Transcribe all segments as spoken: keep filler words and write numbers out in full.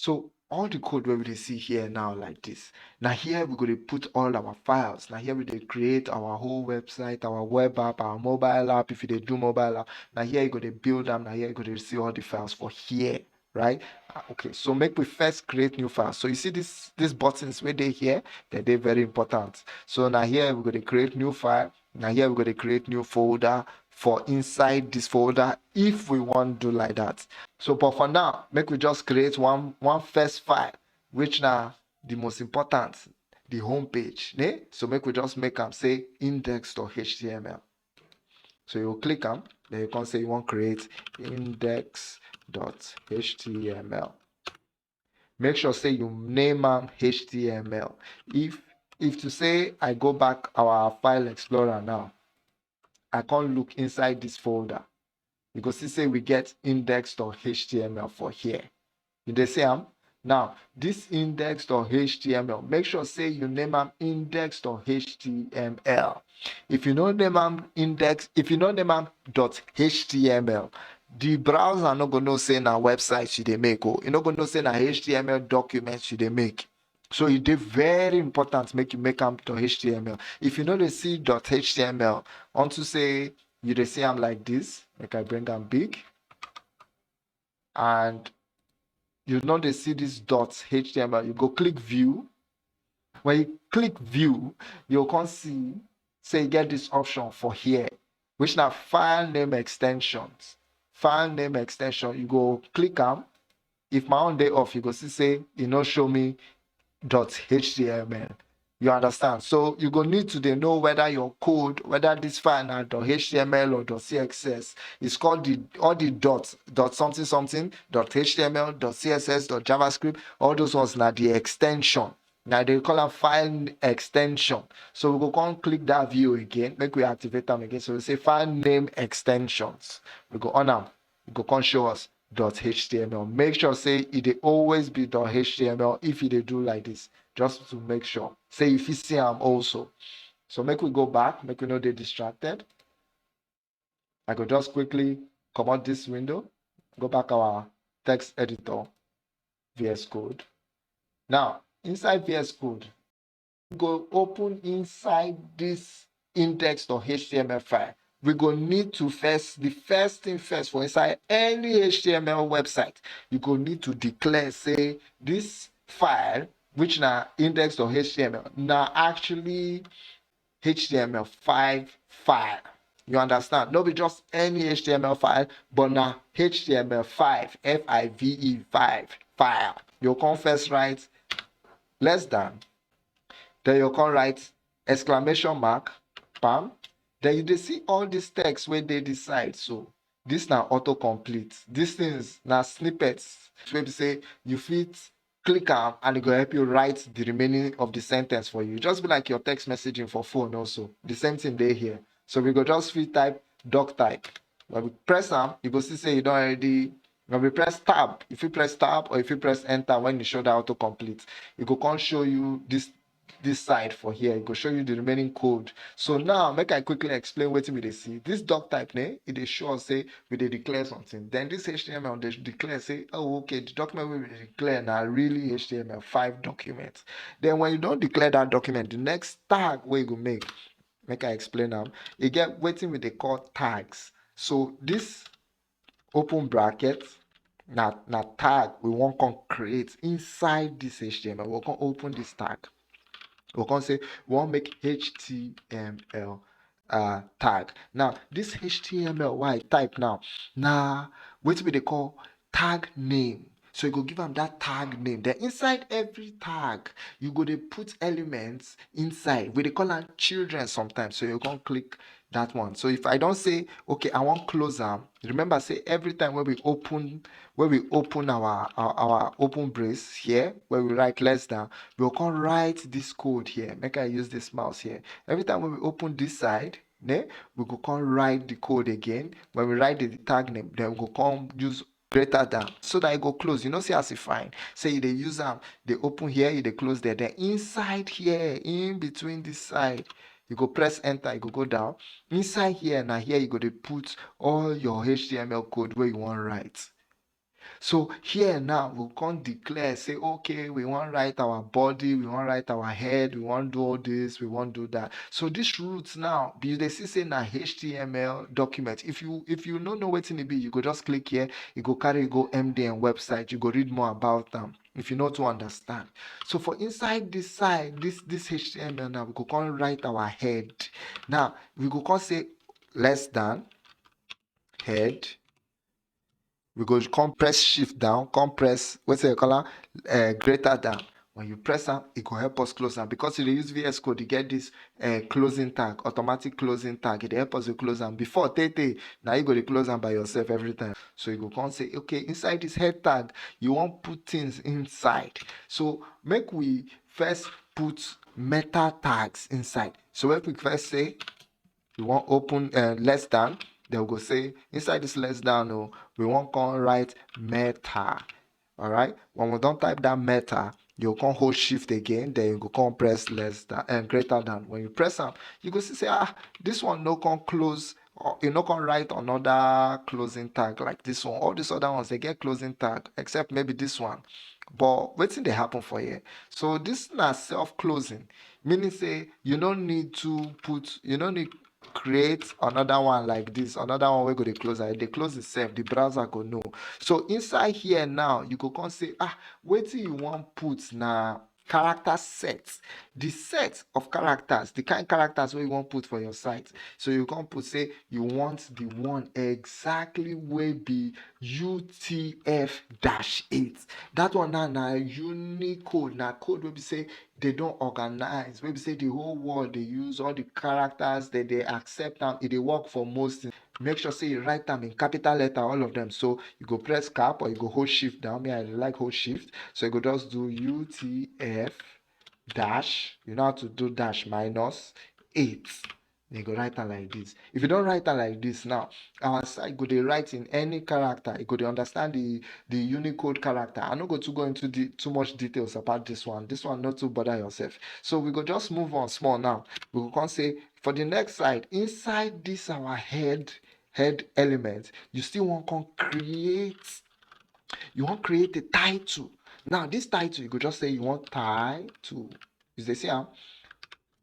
So all the code wey we dey see here now like this, na here we go dey put all our files. Na here we dey create our whole website, our web app, our mobile app. If you dey do mobile app, na here you go dey build am. Na here you go dey see all the files for here, right? Ah, okay, so make we first create new file. So you see this, these buttons wey dey here, they dey very important. So na here we go dey create new file. Na here we go dey create new folder for inside this folder if we wan do like that. So but for now, make we just create one, one first file, which na the most important, the home page. Ne? So make we just make am say index dot H T M L. So you click am, then you can say you wan create index dot H T M L. Make sure say you name am H T M L. If, if to say I go back our file explorer now, I can't look inside this folder. You go see say we get index dot H T M L for here. You dey see am? Now, this index dot H T M L, make sure say you name am index dot H T M L. If you no name am index, if you no name am dot H T M L, the browser no go know say na website you dey make. Oh, you no go know say na H T M L documents you dey make. So e dey very important make you make am dot H T M L. If you no dey see dot H T M L, unto say you dey see am like this, make I bring am big, and you no dey see this dot H T M L, you go click view. When you click view, you come see say you get this option for here, which na file name extensions. File name extension, you go click am. If my own dey off, you go see say e no show me dot H T M L. You understand? So you go need to dey know whether your code, whether this file na dot H T M L or dot C S S. It's called the, all the dot, dot something something, dot H T M L, dot C S S, dot JavaScript. All those ones na the extension. Now they call am file extension. So we go come click that view again. Make we activate them again. So we say file name extensions. We go on am. We go come show us dot H T M L. Make sure say e dey always be dot H T M L if you dey do like this, just to make sure say you fit see am also. So make we go back, make we no dey distracted. I go just quickly comot this window, go back our text editor, V S Code. Now, inside V S Code, we go open inside this index dot H T M L file. We go need to first, the first thing first for inside any H T M L website, you go need to declare say this file, which na index dot H T M L, na actually H T M L five file. You understand? No be just any H T M L file, but na H T M L five, F I V E five file. You come first write less than, then you come write exclamation mark, pam. Then you dey see all these text wey dey this side. So this na autocomplete. These things na snippets wey be say you fit click am and e go help you write the remaining of the sentence for you. Just be like your text messaging for phone also. The same thing dey here. So we go just fit type doc type. When we press am, you go see say you don already, when we press tab, if you press tab or if you press enter when you show that autocomplete, e go come show you this, this side for here. E go show you the remaining code. So now, make I quickly explain wetin we dey see. This doc type, ne, e dey show us say we dey declare something. Then this H T M L dey declare say, oh, okay, the document wey we dey declare na really H T M L five document. Then when you don declare that document, the next tag wey you go make, make I explain am. E get wetin we dey call tags. So this open bracket na, na tag we wan come create inside this H T M L. We come open this tag. We come say we wan make H T M L uh, tag. Now, this H T M L wey I type now, na wetin we dey call tag name. So you go give am that tag name. Then inside every tag, you go dey put elements inside. We dey call am children sometimes. So you come click that one. So if I don say, okay, I wan close am, remember say every time wey we open, wey we open our, our, our open brace here, where we write less than, we go come write this code here. Make I use this mouse here. Every time wey we open this side, ne, we go come write the code again. When we write the tag name, then we go come use greater than so that e go close. You know, see as e fine. Say you dey use am, dey open here, you dey close there. Then inside here, in between this side, you go press enter, you go go down. Inside here, na here you go dey put all your H T M L code wey you wan write. So here now, we come declare, say, okay, we wan write our body, we wan write our head, we wan do all this, we wan do that. So this root now, you dey see say na H T M L document. If you, if you no know wetin e be, you go just click here, e go carry you go M D N website, you go read more about am if you no too understand. So for inside this side, this, this H T M L now, we go come write our head. Now, we go come say less than head. We go come press shift down, come press, wetin dem call am, uh, greater than. When you press am, e go help us close am. Because you dey use V S Code, you get this uh, closing tag, automatic closing tag. E dey help us to close am. Before, tey tey, na you go dey close am by yourself every time. So you go come say, okay, inside this head tag, you wan put things inside. So make we first put meta tags inside. So make we first say, we wan open uh, less than, then we go say, inside this less than, oh, we wan come write meta. All right. When we don type that meta, you come hold shift again, then you go come press less than and greater than. When you press am, you go see say, ah, this one no come close, or you no come write another closing tag like this one. All these other ones, they get closing tag, except maybe this one. But wetin dey happen for here? So this na self-closing, meaning say you no need to put, you no need create another one like this, another one wey go dey close am. E dey close itself, the browser go know. So inside here now, you go come say, ah, wetin you wan put na character set, the set of characters, the kind characters wey you wan put for your site. So you come put say you want the one exactly wey be U T F dash eight. That one now na Unicode, na code wey be say they don organize, wey be say the whole world dey use, all the characters, they dey accept am, e dey work for most things. Make sure say you write am in capital letter, all of them. So you go press cap or you go hold shift down. Me, I dey like hold shift. So you go just do U T F dash, you know how to do dash, minus eight. You go write am like this. If you don write am like this now, our site go dey write in any character. E go dey understand the, the Unicode character. I no go too go into the, too much details about this one. This one, not too bother yourself. So we go just move on small now. We go come say, for the next side, inside this our head, head element, you still wan come create, you wan create a title. Now, this title, you go just say you want title. You dey see am?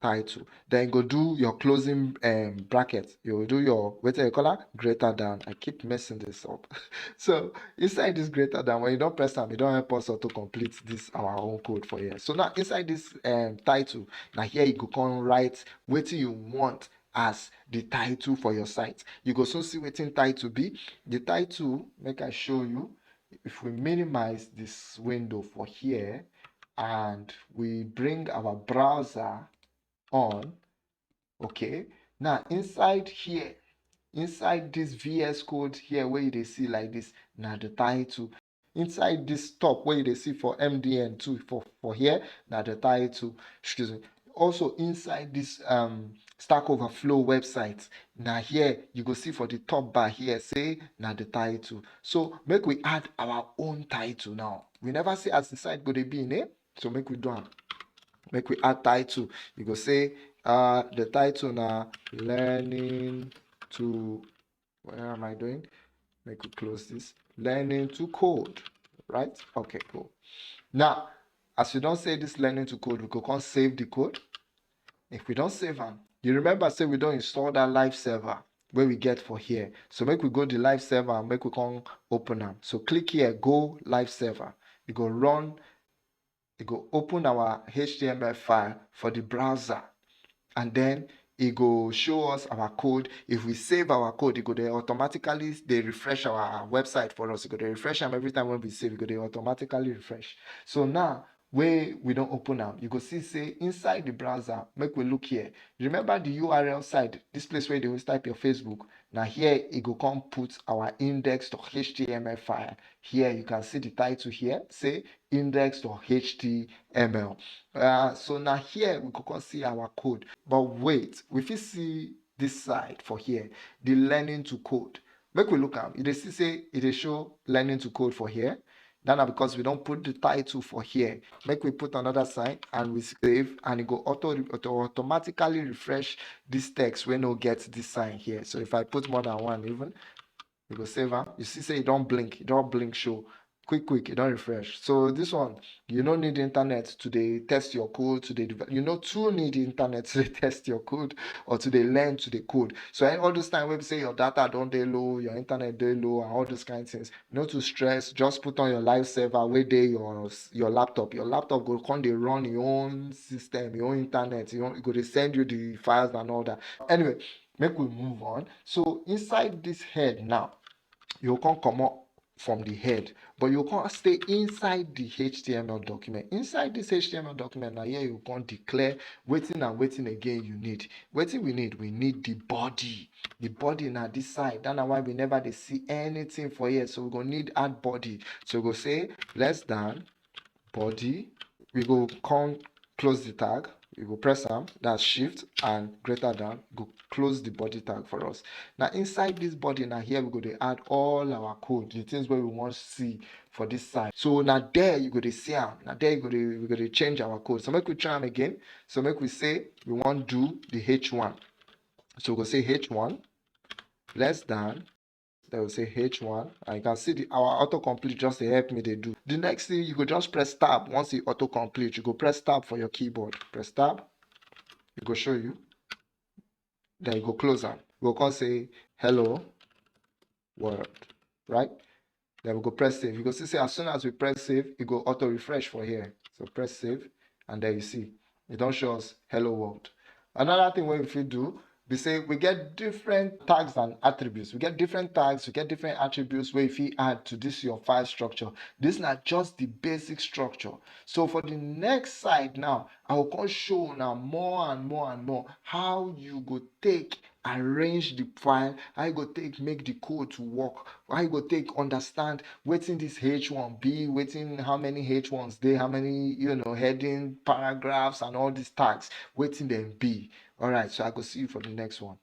Title. Then you go do your closing um, bracket. You will do your, wetin you call am? Greater than. I keep messing this up. So inside this greater than, when you don press am, e don help us auto complete this our own code for here. So now inside this um, title, na here you go come write wetin you want as the title for your site. You go soon see wetin title be. The title, make I show you. If we minimize this window for here and we bring our browser on, okay, now inside here, inside this V S Code here wey you dey see like this, na the title. Inside this top wey you dey see for M D N two for, for here, na the title. Excuse me. Also inside this um, Stack Overflow website, na here you go see for the top bar here, say na the title. So make we add our own title now. We never see as the site go dey be, eh? So make we do am. Make we add title. You go say uh, the title na learning to, what am I doing? Make we close this. Learning to code, right? Okay, cool. Now, as you don say this learning to code, we go come save the code. If we don save am, you remember say we don install that live server wey we get for here. So make we go the live server and make we come open am. So click here, go live server. E go run, e go open our H T M L file for the browser. And then e go show us our code. If we save our code, e go dey automatically dey refresh our website for us. E go dey refresh am every time when we save, e go dey automatically refresh. So now wey we don open am, you go see say inside the browser, make we look here. Remember the U R L side, this place where you dey always type your Facebook, na here e go come put our index dot H T M L file. Here you can see the title here, say index dot H T M L. Uh, so now here we go come see our code. But wait, we fit see this side for here, the learning to code. Make we look am. You dey see say e dey show learning to code for here. That na because we don put the title for here. Make we put another sign and we save, and e go auto, auto automatically refresh this text wey no get this sign here. So if I put more than one even, You go save am. You see say e don blink, e don blink show. Quick, quick, e don refresh. So this one, you no need internet to dey test your code, to dey develop. You no too need internet to dey test your code or to dey learn to dey code. So eh, all this time wey be say your data don dey low, your internet dey low, and all those kind things, no too stress. Just put on your live server wey dey your your laptop. Your laptop go come dey run your own system, your own internet. You, own, e go dey send you the files and all that. Anyway, make we move on. So inside this head now, you come comot from the head, but you can't stay inside the H T M L document. Inside this H T M L document, now here you can't declare waiting and waiting again you need. Waiting we need, we need the body. The body now this side. That's why we never they see anything for here. So we're gonna need add body. So we go say less than body. We go come close the tag. You go press am, that's shift and greater than, go close the body tag for us. Now inside this body now here we go to add all our code, the things where we want to see for this side. So now there you go to see am. Now there you go to we go to change our code. So make we try am again. So make we say we want do the H one. So we go say H one less than, then we say H one, and you can see the our autocomplete just to help me they do. The next thing you go just press tab. Once you autocomplete, you go press tab for your keyboard. Press tab, it go show you. Then you go close am. We go come say hello world, right? Then we go press save. You go see say as soon as we press save, it go auto refresh for here. So press save, and there you see it don't show us hello world. Another thing we fit do be say we get different tags and attributes. We get different tags, we get different attributes where if you add to this your file structure. This not just the basic structure. So for the next side now, I will come show now more and more and more how you go take arrange the file, how you go take make the code to work, how you go take understand waiting this H one be, waiting how many H ones they, how many you know heading paragraphs and all these tags, waiting them be. All right, so I go see you for the next one.